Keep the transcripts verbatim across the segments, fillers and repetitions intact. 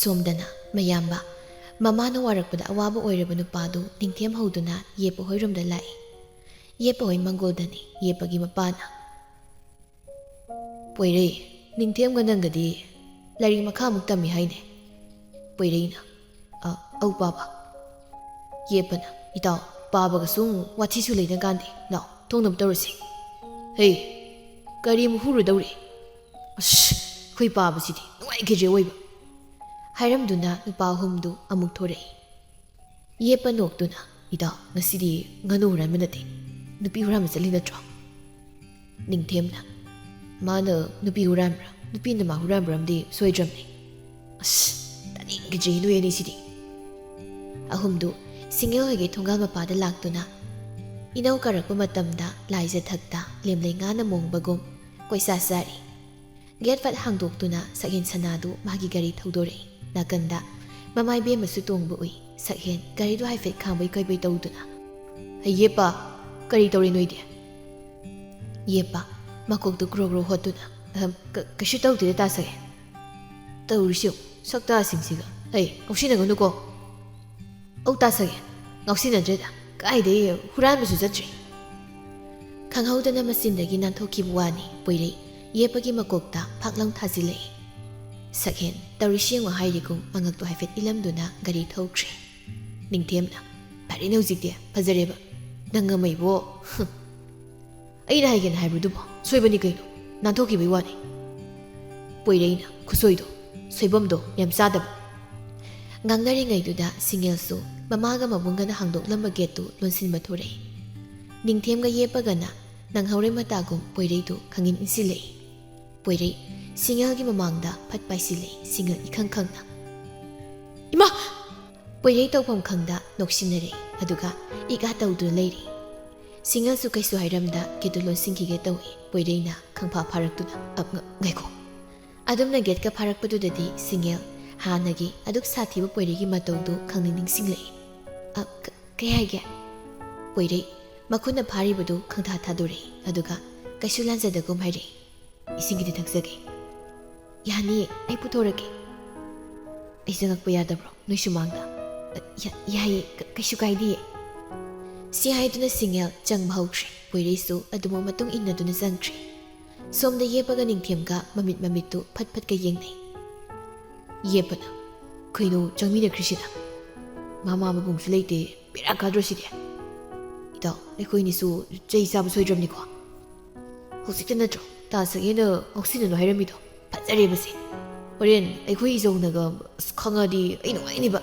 ꯁꯣꯝꯗꯅ ꯃꯌꯥꯝꯕ, ꯃꯃꯥꯅ ꯋꯥꯔꯛꯄꯗ ꯑꯋꯥꯕ ꯑꯣꯏꯔꯕ ꯅꯨꯄꯥꯗꯨ ꯅꯤꯡꯊꯦꯝ ꯍꯧꯗꯨꯅ ꯌꯦꯞꯄ ꯍꯣꯏꯔꯣꯝꯗ ꯂꯥꯛꯏ꯫ ꯌꯦꯞꯄ ꯍꯣꯏ ꯃꯪꯒꯣꯜꯗꯅꯤ ꯌꯦꯞꯄꯒꯤ ꯃꯄꯥꯅ꯫ "ꯄꯣꯏꯔꯩ, ꯅꯤꯡꯊꯦꯝꯒ ꯅꯪꯒꯗꯤ ꯂꯥꯏꯔꯤꯛ ꯃꯈꯥꯃꯨꯛ ꯇꯝꯃꯤ ꯍꯥꯏꯅꯦ?" ꯄꯣꯏꯔꯩꯅ, "ꯑ, ꯑꯧ ꯄꯥꯕ꯫" ꯌꯦꯞꯄꯅ, "ꯏꯇꯥꯎ, ꯄꯥꯕꯒꯁꯨ ꯑꯃꯨꯛ ꯋꯥꯊꯤꯁꯨ ꯂꯩꯅ ꯀꯥꯟꯗꯦ꯫ ꯂꯥꯎ, ꯊꯣꯡꯅꯕ ꯇꯧꯔꯁꯤ꯫ ꯍꯦ, ꯀꯔꯤ ꯑꯃꯨꯛ ꯍꯨꯔꯨꯗꯧꯔꯤ? ꯑꯁ, ꯑꯩꯈꯣꯏ ꯄꯥꯕꯁꯤꯗꯤ ꯅꯨꯡꯉꯥꯏꯈꯤꯗ꯭ꯔꯦ ꯑꯣꯏꯕ꯫" ꯍꯥꯏꯔꯝꯗꯨꯅ ꯅꯨꯄꯥ ꯑꯍꯨꯝꯗꯨ ꯑꯃꯨꯛ ꯊꯣꯔꯛꯏ꯫ ꯌꯦꯞꯄ ꯅꯣꯛꯇꯨꯅ, "ꯏꯇꯥꯎ, ꯉꯁꯤꯗꯤ ꯉꯥꯅꯨ ꯍꯨꯔꯥꯟꯕ ꯅꯠꯇꯦ, ꯅꯨꯄꯤ ꯍꯨꯔꯥꯟꯕ ꯆꯠꯂꯤ ꯅꯠꯇ꯭ꯔꯣ?" ꯅꯤꯡꯊꯦꯝꯅ, "ꯃꯥꯅ ꯅꯨꯄꯤ ꯍꯨꯔꯥꯟꯕ꯭ꯔꯥ, ꯅꯨꯄꯤꯅ ꯃꯥ ꯍꯨꯔꯥꯟꯕ꯭ꯔꯥ ꯑꯃꯗꯤ ꯁꯣꯏꯗ꯭ꯔꯕꯅꯤ꯫ ꯑꯁ, ꯇꯥꯅꯤꯡꯈꯤꯗ꯭ꯔꯦ ꯅꯣꯏ ꯑꯅꯤꯁꯤꯗꯤ꯫" ꯑꯍꯨꯝꯗꯨ ꯁꯤꯡꯉꯦꯜ ꯍꯣꯏꯒꯤ ꯊꯣꯡꯒꯥꯜ ꯃꯄꯥꯗ ꯂꯥꯛꯇꯨꯅ ꯏꯅꯧ ꯀꯥꯔꯛꯄ ꯃꯇꯝꯗ ꯂꯥꯏꯖ ꯊꯛꯇ ꯂꯦꯝꯂꯩ ꯉꯥꯅ ꯃꯣꯡꯕꯒꯨꯝ ꯀꯣꯏꯆꯥ ꯆꯥꯔꯤ꯫ ꯒꯦꯠ ꯐꯠ ꯍꯥꯡꯗꯣꯛꯇꯨꯅ ꯁꯛꯍꯦꯟ ꯁꯅꯥꯗꯨ ꯃꯥꯒꯤ ꯒꯥꯔꯤ ꯊꯧꯗꯣꯔꯛꯏ꯫ ꯅꯥꯀꯟꯗ ꯃꯃꯥ ꯏꯕꯦꯝꯃꯁꯨ ꯇꯣꯡꯕ ꯎꯏ꯫ ꯁꯛꯍꯦꯟ ꯒꯥꯔꯤꯗꯨ ꯍꯥꯏꯐꯦꯠ ꯈꯥꯝꯕꯩ ꯀꯣꯏꯕꯩ ꯇꯧꯗꯨꯅ, "ꯍꯩ ꯌꯦꯞꯄ, ꯀꯔꯤ ꯇꯧꯔꯤ ꯅꯣꯏꯗꯤ?" ꯌꯦꯞꯄ ꯃꯀꯣꯛꯇꯨ ꯒ꯭ꯔꯣ ꯒ꯭ꯔꯣ ꯍꯣꯠꯇꯨꯅ, "ꯑꯍꯝ, ꯀ-, ꯀꯩꯁꯨ ꯇꯧꯗꯦꯗ ꯇꯥ ꯁꯛꯍꯦꯟ꯫ ꯇꯧꯔꯤꯁꯤ ꯌꯦꯡꯉꯨ, ꯁꯛꯇꯥꯁꯤꯡꯁꯤꯒ꯫ ꯍꯩ, ꯉꯥꯎꯁꯤꯟꯅꯒꯅꯨꯀꯣ꯫" "ꯑꯧ ꯇꯥ ꯁꯛꯍꯦꯟ, ꯉꯥꯎꯁꯤꯟꯅꯗ꯭ꯔꯦꯗ꯫ ꯀꯥꯏꯗꯩ ꯍꯨꯔꯥꯟꯕꯁꯨ ꯆꯠꯇ꯭ꯔꯤ꯫" ꯈꯪꯍꯧꯗꯅ ꯃꯆꯤꯟꯗꯒꯤ ꯅꯥꯟꯊꯣꯛꯈꯤꯕ ꯋꯥꯅꯤ ꯄꯣꯏꯔꯩ ꯌꯦꯞꯄꯒꯤ ꯃꯀꯣꯛꯇ ꯐꯥꯛ ꯂꯥꯎ ꯊꯥꯖꯤꯜꯂꯛꯏ꯫ ꯁꯛꯍꯦꯟ ꯇꯧꯔꯤꯁꯤ ꯌꯦꯡꯉꯨ ꯍꯥꯏꯔꯤꯒꯨꯝ ꯃꯉꯛꯇꯨ ꯍꯥꯏꯐꯦꯠ ꯏꯜꯂꯝꯗꯨꯅ ꯒꯥꯔꯤ ꯊꯧꯈ꯭ꯔꯦ꯫ ꯅꯤꯡꯊꯦꯝꯅ, "ꯐꯔꯦꯅꯦ ꯍꯧꯖꯤꯛꯇꯤ, ꯐꯖꯔꯦꯕ꯫ ꯅꯪ ꯑꯃ ꯑꯩꯕꯣ, ꯍꯨꯝ꯫ ꯑꯩꯅ ꯍꯥꯏꯒꯦꯅ ꯍꯥꯏꯕꯗꯨꯕꯣ ꯁꯣꯏꯕꯅꯤ ꯀꯩꯅꯣ, ꯅꯥꯟꯊꯣꯛꯈꯤꯕꯩ ꯋꯥꯅꯤ꯫" ꯄꯣꯏꯔꯩꯅ, "ꯈꯨꯁꯣꯏꯗꯣ, ꯁꯣꯏꯕꯝꯗꯣ ꯌꯥꯝ ꯆꯥꯗꯕ꯫" ꯉꯥꯡꯅꯔꯤꯉꯩꯗꯨꯗ ꯁꯤꯡꯉꯦꯜꯁꯨ ꯃꯃꯥꯒ ꯃꯕꯨꯡꯒꯅ ꯍꯥꯡꯗꯣꯛꯂꯝꯕ ꯒꯦꯠꯇꯨ ꯂꯣꯟꯁꯤꯟꯕ ꯊꯣꯔꯛꯏ꯫ ꯅꯤꯡꯊꯦꯝꯒ ꯌꯦꯞꯄꯒꯅ ꯅꯪꯍꯧꯔꯦ ꯃꯇꯥꯒꯨꯝ ꯄꯣꯏꯔꯩꯗꯨ ꯈꯪꯏꯟ ꯏꯟꯁꯤꯜꯂꯛꯏ꯫ ꯄꯣꯏꯔꯩ ꯁꯤꯡꯉꯦꯜꯒꯤ ꯃꯃꯥꯡꯗ ꯐꯠ ꯄꯥꯏꯁꯤꯜꯂꯛꯏ, ꯁꯤꯡꯉꯦꯜ ꯏꯈꯪ ꯈꯪꯅ꯫ "ꯏꯃꯥ!" ꯄꯣꯏꯔꯩ ꯇꯧꯐꯝ ꯈꯪꯗ ꯅꯣꯛꯁꯤꯟꯅꯔꯛꯏ, ꯑꯗꯨꯒ ꯏꯛ ꯑꯥ ꯇꯧꯗꯨꯅ ꯂꯩꯔꯤ꯫ ꯁꯤꯡꯉꯦꯜꯁꯨ ꯀꯩꯁꯨ ꯍꯥꯏꯔꯝꯗ ꯒꯦꯠꯇꯨ ꯂꯣꯟꯁꯤꯟꯈꯤꯒꯦ ꯇꯧꯏ꯫ ꯄꯣꯏꯔꯩꯅ ꯈꯪꯐꯥ ꯐꯥꯔꯛꯇꯨꯅ, "ꯑ, ꯉ-, ꯉꯥꯏꯈꯣ꯫" ꯑꯗꯨꯝꯅ ꯒꯦꯠꯀ ꯐꯥꯔꯛꯄꯗꯨꯗꯗꯤ ꯁꯤꯡꯉꯦꯜ ꯍꯥꯟꯅꯒꯤ ꯑꯗꯨꯛ ꯁꯥꯊꯤꯕ ꯄꯣꯏꯔꯩꯒꯤ ꯃꯇꯧꯗꯨ ꯈꯪꯅꯤꯡ ꯅꯤꯡꯁꯤꯡꯂꯛꯏ꯫ "ꯑ, ꯀ-, ꯀꯩ ꯍꯥꯏꯒꯦ?" ꯄꯣꯏꯔꯩ ꯃꯈꯨꯠꯅ ꯐꯥꯔꯤꯕꯗꯨ ꯈꯪꯊꯥ ꯊꯥꯗꯣꯔꯛꯏ, ꯑꯗꯨꯒ ꯀꯩꯁꯨ ꯂꯥꯟꯖꯗꯒꯨꯝ ꯍꯥꯏꯔꯛꯏ, "ꯏꯁꯤꯡ ꯈꯤꯇ ꯊꯛꯆꯒꯦ꯫" "ꯌꯥꯅꯤꯌꯦ, ꯑꯩ ꯄꯨꯊꯣꯔꯛꯀꯦ꯫" ꯑꯩ ꯆꯪꯉꯛꯄ ꯌꯥꯗꯕ꯭ꯔꯣ ꯅꯣꯏ ꯁꯨꯃꯥꯡꯗ? "ꯑ, ꯌꯥ-, ꯌꯥꯏꯌꯦ, ꯀ-, ꯀꯩꯁꯨ ꯀꯥꯏꯗꯤꯌꯦ"꯫ ꯁꯤ ꯍꯥꯏꯗꯨꯅ ꯁꯤꯡꯉꯦꯜ ꯆꯪꯕ ꯍꯧꯈ꯭ꯔꯦ꯫ ꯄꯣꯏꯔꯩꯁꯨ ꯑꯗꯨꯃꯛ ꯃꯇꯨꯡ ꯏꯟꯅꯗꯨꯅ ꯆꯪꯈ꯭ꯔꯦ꯫ ꯁꯣꯝꯗ ꯌꯦꯞꯄꯒ ꯅꯤꯡꯊꯦꯝꯒ ꯃꯃꯤꯠ ꯃꯃꯤꯠꯇꯨ ꯐꯠ ꯐꯠꯀ ꯌꯦꯡꯅꯩ꯫ ꯌꯦꯞꯄꯅ, "ꯀꯩꯅꯣ ꯆꯪꯃꯤꯟꯅꯈ꯭ꯔꯤꯁꯤꯅ? ꯃꯃꯥ ꯃꯕꯨꯡꯁꯨ ꯂꯩꯇꯦ, ꯕꯦꯔꯥ ꯀꯥꯗ꯭ꯔꯣ ꯁꯤꯗꯤ?" "ꯏꯇꯥꯎ, ꯑꯩꯈꯣꯏꯅꯤꯁꯨ ꯆꯩ ꯆꯥꯕ ꯁꯣꯏꯗ꯭ꯔꯕꯅꯤꯀꯣ? ꯍꯧꯖꯤꯛꯇ ꯅꯠꯇ꯭ꯔꯣ ꯇꯥ ꯁꯛꯍꯦꯟꯅ ꯉꯥꯎꯁꯤꯟꯅꯅꯨ ꯍꯥꯏꯔꯝꯃꯤꯗꯣ? ꯐꯖꯔꯦꯕꯁꯦ꯫ ꯍꯣꯔꯦꯟ ꯑꯩꯈꯣꯏ ꯏꯖꯧꯅꯒ, ꯑꯁ, ꯈꯪꯉꯗꯤ ꯑꯩ ꯅꯨꯡꯉꯥꯏꯅꯤꯕ꯫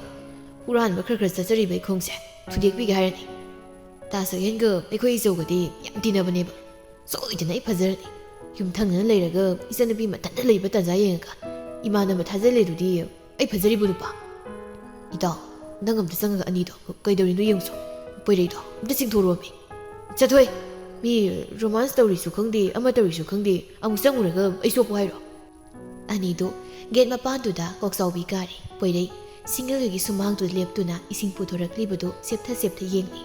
ꯍꯨꯔꯥꯟꯕ ꯈꯔ ꯈꯔ ꯆꯠꯆꯔꯤꯕ ꯑꯩꯈꯣꯡꯁꯦ ꯊꯨꯗꯦꯛꯄꯤꯒꯦ ꯍꯥꯏꯔꯅꯤ꯫ ꯇꯥ ꯁꯛꯍꯦꯟꯒ ꯑꯩꯈꯣꯏ ꯏꯖꯧꯒꯗꯤ ꯌꯥꯝ ꯇꯤꯟꯅꯕꯅꯦꯕ꯫ ꯁꯣꯏꯗꯅ ꯑꯩ ꯐꯖꯔꯅꯤ꯫ ꯌꯨꯝ ꯊꯪꯅꯅ ꯂꯩꯔꯒ ꯏꯆꯟꯅꯨꯄꯤ ꯃꯊꯟꯇ ꯂꯩꯕ ꯇꯟꯖꯥ ꯌꯦꯡꯉꯒ ꯏꯃꯥꯟꯅꯕ ꯊꯥꯖꯜꯂꯦ ꯑꯗꯨꯗꯤ꯫ ꯑꯩ ꯐꯖꯔꯤꯕꯣ ꯅꯨꯄꯥ?" "ꯏꯇꯥꯎ, ꯅꯪ ꯑꯝꯇ ꯆꯪꯉꯒ ꯑꯅꯤꯗꯣ ꯀꯩꯗꯧꯔꯤꯅꯣ ꯌꯦꯡꯉꯨꯁꯣ꯫ ꯄꯣꯏꯔꯩꯗꯣ ꯑꯝꯇ ꯆꯤꯡꯊꯣꯔꯛꯑꯣꯃꯤ꯫ ꯆꯠꯊꯣꯏ꯫ ꯃꯤ ꯔꯣꯃꯥꯟꯁ ꯇꯧꯔꯤꯁꯨ ꯈꯪꯗꯦ, ꯑꯃ ꯇꯧꯔꯤꯁꯨ ꯈꯪꯗꯦ, ꯑꯃꯨꯛ ꯆꯪꯉꯨꯔꯒ ꯑꯩ ꯁꯣꯛꯄ ꯍꯥꯏꯔꯣ?" ꯑꯅꯤꯗꯨ ꯒꯦꯠ ꯃꯄꯥꯟꯗꯨꯗ ꯀꯣꯛꯆꯥꯎꯕꯤ ꯀꯥꯔꯦ꯫ ꯄꯣꯏꯔꯩ ꯁꯤꯡꯉꯦꯜꯒꯤ ꯁꯨꯃꯥꯡꯗꯨꯗ ꯂꯦꯞꯇꯨꯅ ꯏꯁꯤꯡ ꯄꯨꯊꯣꯔꯛꯂꯤꯕꯗꯨ ꯆꯦꯞꯊ ꯆꯦꯞꯊ ꯌꯦꯡꯂꯤ꯫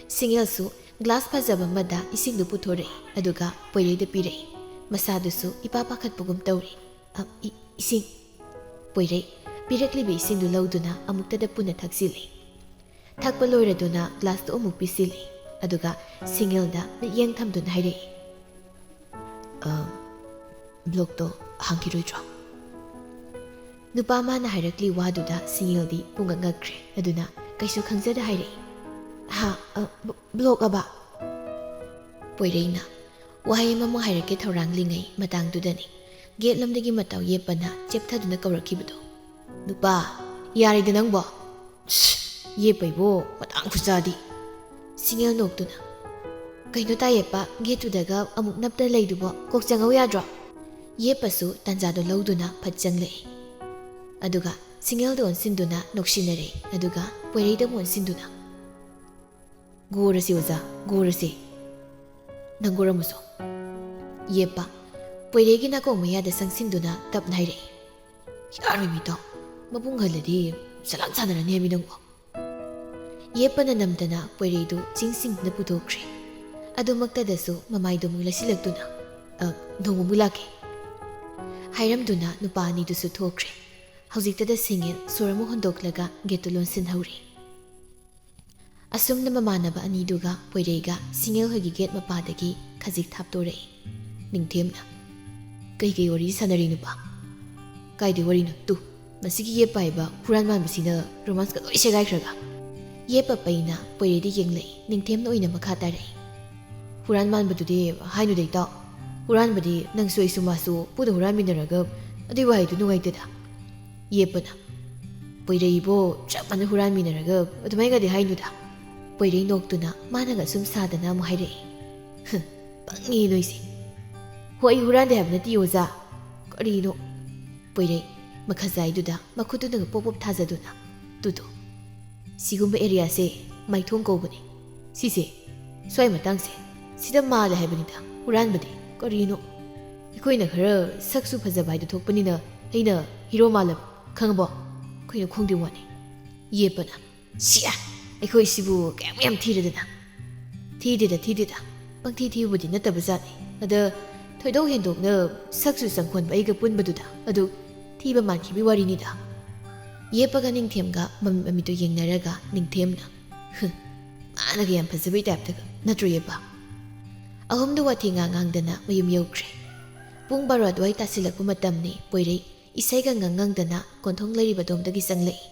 ꯁꯤꯡꯉꯦꯜꯁꯨ ꯒ꯭ꯂꯥꯁ ꯐꯖꯕ ꯑꯃꯗ ꯏꯁꯤꯡꯗꯨ ꯄꯨꯊꯣꯔꯛꯏ, ꯑꯗꯨꯒ ꯄꯣꯏꯔꯩꯗ ꯄꯤꯔꯛꯏ꯫ ꯃꯁꯥꯗꯨꯁꯨ ꯏꯄꯥ ꯄꯥꯈꯠꯄꯒꯨꯝ ꯇꯧꯔꯤ꯫ "ꯑ, ꯏ-, ꯏꯁꯤꯡ꯫" ꯄꯣꯏꯔꯩ ꯄꯤꯔꯛꯂꯤꯕ ꯏꯁꯤꯡꯗꯨ ꯂꯧꯗꯨꯅ ꯑꯃꯨꯛꯇꯗ ꯄꯨꯟꯅ ꯊꯛꯆꯤꯜꯂꯤ꯫ ꯊꯛꯄ ꯂꯣꯏꯔꯗꯨꯅ ꯒ꯭ꯂꯥꯁꯇꯨ ꯑꯃꯨꯛ ꯄꯤꯁꯤꯜꯂꯤ꯫ ꯑꯗꯨꯒ ꯁꯤꯡꯉꯦꯜꯗ ꯃꯤꯠꯌꯦꯡ ꯊꯝꯗꯨꯅ ꯍꯥꯏꯔꯛꯏ, "ꯑ, ꯕ꯭ꯂꯣꯛꯇꯣ ꯍꯥꯡꯈꯤꯔꯣꯏꯗ꯭ꯔꯣ?" ꯅꯨꯄꯥ ꯃꯥꯅ ꯍꯥꯏꯔꯛꯂꯤ ꯋꯥꯗꯨꯗ ꯁꯤꯡꯉꯦꯜꯗꯤ ꯄꯨꯡꯉꯛ ꯉꯛꯈ꯭ꯔꯦ꯫ ꯑꯗꯨꯅ ꯀꯩꯁꯨ ꯈꯪꯖꯗ ꯍꯥꯏꯔꯛꯏ, "ꯍꯥ? ꯑ, ꯕ-, ꯕ꯭ꯂꯣꯛ ꯑꯕ?" ꯄꯣꯏꯔꯩꯅ, "ꯋꯥꯍꯩ ꯑꯃꯃꯨꯛ ꯍꯥꯏꯔꯛꯀꯦ ꯊꯧꯔꯥꯡꯂꯤꯉꯩ ꯃꯇꯥꯡꯗꯨꯗꯅꯤ ꯒꯦꯠ ꯂꯣꯝꯗꯒꯤ ꯃꯇꯥꯎ ꯌꯦꯞꯄꯅ ꯆꯦꯞꯊꯗꯨꯅ ꯀꯧꯔꯛꯈꯤꯕꯗꯣ꯫ ꯅꯨꯄꯥ, ꯌꯥꯔꯦꯗ ꯅꯪꯕꯣ꯫ ꯁ, ꯌꯦꯞꯄꯩꯕꯣ ꯃꯇꯥꯡ ꯈꯨꯆꯥꯗꯤ꯫" ꯁꯤꯡꯉꯦꯜ ꯅꯣꯛꯇꯨꯅ, "ꯀꯩꯅꯣ ꯇꯥ ꯌꯦꯞꯄ, ꯒꯦꯠꯇꯨꯗꯒ ꯑꯃꯨꯛ ꯅꯞꯇ ꯂꯩꯗꯨꯕꯣ, ꯀꯣꯛ ꯆꯪꯉꯧ ꯌꯥꯗ꯭ꯔꯣ?" ꯌꯦꯞꯄꯁꯨ ꯇꯥꯟꯖꯥꯗꯣ ꯂꯧꯗꯨꯅ ꯐꯠ ꯆꯪꯂꯛꯏ꯫ ꯑꯗꯨꯒ ꯁꯤꯡꯉꯦꯜꯗ ꯑꯣꯟꯁꯤꯟꯗꯨꯅ ꯅꯣꯛꯁꯤꯟꯅꯔꯦ꯫ ꯑꯗꯨꯒ ꯄꯣꯏꯔꯩꯗ ꯑꯃꯨꯛ ꯑꯣꯟꯁꯤꯟꯗꯨꯅ, "ꯒꯣꯔꯁꯤ ꯑꯣꯖꯥ, ꯒꯣꯔꯁꯤ꯫ ꯅꯪ ꯒꯣꯔꯝꯃꯨꯁꯣ꯫" ꯌꯦꯞꯄ ꯄꯣꯏꯔꯩꯒꯤ ꯅꯥꯀꯣꯡ ꯃꯌꯥꯗ ꯆꯪꯁꯤꯟꯗꯨꯅ ꯇꯞꯅ ꯍꯥꯏꯔꯛꯏ, "ꯌꯥꯔꯣꯏ ꯃꯤꯇꯣ, ꯃꯕꯨꯡ ꯍꯜꯂꯗꯤ ꯆꯂꯥꯛ ꯁꯥꯟꯅꯔꯅꯤ ꯍꯥꯏꯃꯤ ꯅꯪꯕꯣ꯫" ꯌꯦꯞꯄꯅ ꯅꯝꯗꯅ ꯄꯣꯏꯔꯩꯗꯨ ꯆꯤꯡꯁꯤꯡꯗꯨꯅ ꯄꯨꯊꯣꯛꯈ꯭ꯔꯦ꯫ ꯑꯗꯨꯃꯛꯇꯗꯁꯨ ꯃꯃꯥꯏꯗꯨ ꯑꯃꯨꯛ ꯂꯩꯁꯤꯜꯂꯛꯇꯨꯅ, "ꯑ, ꯅꯣꯡꯃ ꯑꯃꯨꯛ ꯂꯥꯛꯀꯦ" ꯍꯥꯏꯔꯝꯗꯨꯅ ꯅꯨꯄꯥ ꯑꯅꯤꯗꯨꯁꯨ ꯊꯣꯛꯈ꯭ꯔꯦ꯫ ꯍꯧꯖꯤꯛꯇꯗ ꯁꯤꯡꯉꯦꯜ ꯁꯣꯔ ꯑꯃ ꯍꯣꯟꯗꯣꯛꯂꯒ ꯒꯦꯠꯇꯨ ꯂꯣꯟꯁꯤꯟꯍꯧꯔꯦ꯫ ꯑꯁꯨꯝꯅ ꯃꯃꯥꯟꯅꯕ ꯑꯅꯤꯗꯨꯒ ꯄꯣꯏꯔꯩꯒ ꯁꯤꯡꯉꯦꯜ ꯍꯣꯏꯒꯤ ꯒꯦꯠ ꯃꯄꯥꯗꯒꯤ ꯈꯖꯤꯛ ꯊꯥꯞꯇꯣꯔꯛꯏ꯫ ꯅꯤꯡꯊꯦꯝꯅ, "ꯀꯩ ꯀꯩ ꯋꯥꯔꯤ ꯁꯥꯟꯅꯔꯤꯅꯣꯕ?" "ꯀꯥꯏꯗꯩ ꯋꯥꯔꯤꯅꯣ? ꯇꯨ, ꯃꯁꯤꯒꯤ ꯌꯦꯞꯄ ꯍꯥꯏꯕ ꯍꯨꯔꯥꯟ ꯃꯥꯟꯕꯁꯤꯅ ꯔꯣꯃꯥꯟꯁꯀ ꯂꯣꯏ ꯁꯦꯒꯥꯏꯈ꯭ꯔꯒ?" ꯌꯦꯞꯄ ꯄꯩꯅ ꯄꯣꯏꯔꯩꯗ ꯌꯦꯡꯂꯛꯏ꯫ ꯅꯤꯡꯊꯦꯝꯅ ꯑꯣꯏꯅ ꯃꯈꯥ ꯇꯥꯔꯛꯏ꯫ "ꯍꯨꯔꯥꯟ ꯃꯥꯟꯕꯗꯨꯗꯤ ꯍꯥꯏꯅꯨꯗ ꯏꯇꯥꯎ꯫ ꯍꯨꯔꯥꯟꯕꯗꯤ ꯅꯪꯁꯨ ꯑꯩꯁꯨ ꯃꯥꯁꯨ ꯄꯨꯟꯅ ꯍꯨꯔꯥꯟꯃꯤꯟꯅꯔꯒ ꯑꯗꯨꯏ ꯋꯥꯍꯩꯗꯨ ꯅꯨꯡꯉꯥꯏꯇꯦꯗ꯫" ꯌꯦꯞꯄꯅ, "ꯄꯣꯏꯔꯩꯕꯣ ꯆꯞ ꯃꯥꯟꯅ ꯍꯨꯔꯥꯟꯃꯤꯟꯅꯔꯒ ꯑꯗꯨꯃꯥꯏꯅꯒꯗꯤ ꯍꯥꯏꯅꯨꯗ꯫" ꯄꯣꯏꯔꯩ ꯅꯣꯛꯇꯨꯅ ꯃꯥꯅꯒ ꯁꯨꯝ ꯁꯥꯗꯅ ꯑꯃꯨꯛ ꯍꯥꯏꯔꯛꯏ꯫ "ꯍꯝ, ꯄꯪꯉꯤ ꯅꯣꯏꯁꯦ꯫ ꯍꯣ, ꯑꯩ ꯍꯨꯔꯥꯟꯗꯦ ꯍꯥꯏꯕ ꯅꯠꯇꯦ ꯑꯣꯖꯥ꯫ ꯀꯔꯤꯅꯣ?" ꯄꯣꯏꯔꯩ ꯃꯈꯖꯥꯏꯗꯨꯗ ꯃꯈꯨꯠꯇꯨꯅꯒ ꯄꯣꯞ ꯄꯣꯞ ꯊꯥꯖꯗꯨꯅ, "ꯇꯨꯗꯣ, ꯁꯤꯒꯨꯝꯕ ꯑꯦꯔꯤꯌꯥꯁꯦ ꯃꯥꯏꯊꯣꯡ ꯀꯧꯕꯅꯤ꯫ ꯁꯤꯁꯦ, ꯁ꯭ꯋꯥꯏ ꯃꯇꯥꯡꯁꯦ, ꯁꯤꯗ ꯃꯥꯜꯂꯦ ꯍꯥꯏꯕꯅꯤꯗ ꯍꯨꯔꯥꯟꯕꯗꯤ꯫ ꯀꯔꯤꯅꯣ? ꯑꯩꯈꯣꯏꯅ ꯈꯔ ꯁꯛꯁꯨ ꯐꯖꯕ ꯍꯥꯏꯗꯨ ꯊꯣꯛꯄꯅꯤꯅ ꯑꯩꯅ ꯍꯤꯔꯣ ꯃꯥꯜꯂꯕ, ꯈꯪꯉꯕꯣ? ꯑꯩꯈꯣꯏꯅ ꯈꯣꯡꯗꯦ ꯋꯥꯅꯤ꯫" ꯌꯦꯞꯄꯅ, "ꯁꯤꯌꯥ, ꯑꯩꯈꯣꯏꯁꯤꯕꯨ ꯀꯌꯥꯝ ꯌꯥꯝ ꯊꯤꯔꯗꯅ?" "ꯊꯤꯗꯦꯗ, ꯊꯤꯗꯦꯗ꯫ ꯄꯪꯊꯤ ꯊꯤꯕꯕꯨꯗꯤ ꯅꯠꯇꯕꯖꯥꯠꯅꯤ꯫ ꯑꯗ ꯊꯣꯏꯗꯣꯛ ꯍꯦꯟꯗꯣꯛꯅ ꯁꯛꯁꯨ ꯆꯪꯈꯣꯟꯕ ꯑꯩꯒ ꯄꯨꯟꯕꯗꯨꯗ ꯑꯗꯨ ꯊꯤꯕ ꯃꯥꯟꯈꯤꯕꯒꯤ ꯋꯥꯔꯤꯅꯤꯗ꯫" ꯌꯦꯞꯄꯒ ꯅꯤꯡꯊꯦꯝꯒ ꯃꯃꯤꯠ ꯃꯃꯤꯠꯇꯨ ꯌꯦꯡꯅꯔꯒ ꯅꯤꯡꯊꯦꯝꯅ, "ꯍꯨꯝ, ꯃꯥꯅꯒ ꯌꯥꯝ ꯐꯖꯕꯩ ꯇꯥꯏꯞꯇꯒ, ꯅꯠꯇ꯭ꯔꯣ ꯌꯦꯞꯄ?" ꯑꯍꯨꯝꯗꯨ ꯋꯥꯊꯤ ꯉꯥꯡ ꯉꯥꯡꯗꯅ ꯃꯌꯨꯝ ꯌꯧꯈ꯭ꯔꯦ꯫ ꯄꯨꯡ ꯕꯥꯔꯣ ꯑꯗꯨꯋꯥꯏ ꯇꯥꯁꯤꯜꯂꯛꯄ ꯃꯇꯝꯅꯤ꯫ ꯄꯣꯏꯔꯩ ꯏꯁꯩꯒ ꯉꯪ ꯉꯪꯗꯅ ꯀꯣꯟꯊꯣꯡ ꯂꯩꯔꯤꯕ ꯑꯗꯣꯝꯗꯒꯤ ꯆꯪꯂꯛꯏ꯫